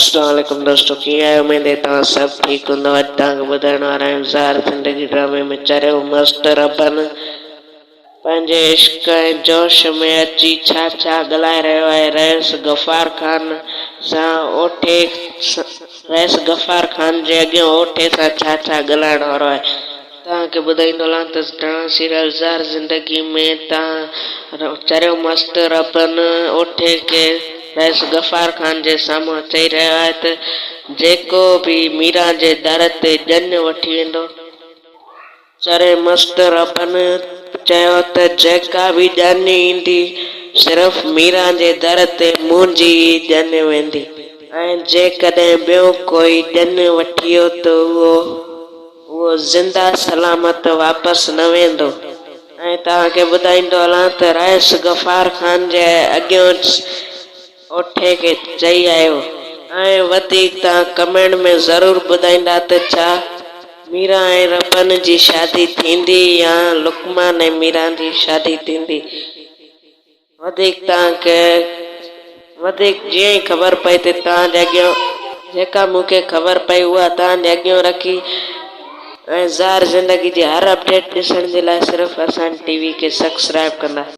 السلام عليڪم دوستو ڪيئن آهيو اميد آهي توهان سڀ ٺيڪ هوندؤ اڄ توهان کي ٻڌائڻ وارا آهيون زار زندگي ڊرامي ۾ چريو مست ربن پنهنجي عشق ۽ جوش ۾ اچي ڇا ڇا ڳالهائي رهيو آهي رئيس غفار خان سان اوٺي رئيس غفار خان جي اڳيان اوٺي سان ڇا ڇا ڳالهائڻ وارو آهي توهان کي ٻڌائيندو هلان ته ڊراما سيريل زهر زندگي ۾ تان چريو مست ربن اوٺي کي رئيس غفار خان جي سامهون چئي رهيو آهي ته جيڪو به ميران جي در تي ڄڃ وٺي ويندو. چري مست ربن چيو ته جيڪا به ڄڃ ايندي صرف ميران جي در تي منهنجي ئي ڄڃ ويندي ۽ جيڪڏهن ٻيو ڪوئي ڄڃ وٺي ويو ته اهو اهو زنده سلامت واپس نه ويندو ۽ توهان کي ٻڌائيندو هلان ته رئيس غفار خان جي اڳيون اوٺي کي چئي آيو ۽ وڌيڪ توهان ڪمينٽ ۾ ضرور ٻڌائيندا ته ڇا ميران ۽ ربن جي شادي ٿيندي يا لقمان ۽ ميران جي شادي ٿيندي. وڌيڪ توهان کي وڌيڪ جيئن ئي خبر پئي ته توهان جي اڳيان جيڪا مون کي خبر پئي اها توهان جي اڳيان رکي ۽ زهر زندگي جي هر اپڊيٽ ڏسڻ جي لاء صرف اسان ٽي وي کي سبسڪرائب ڪندا.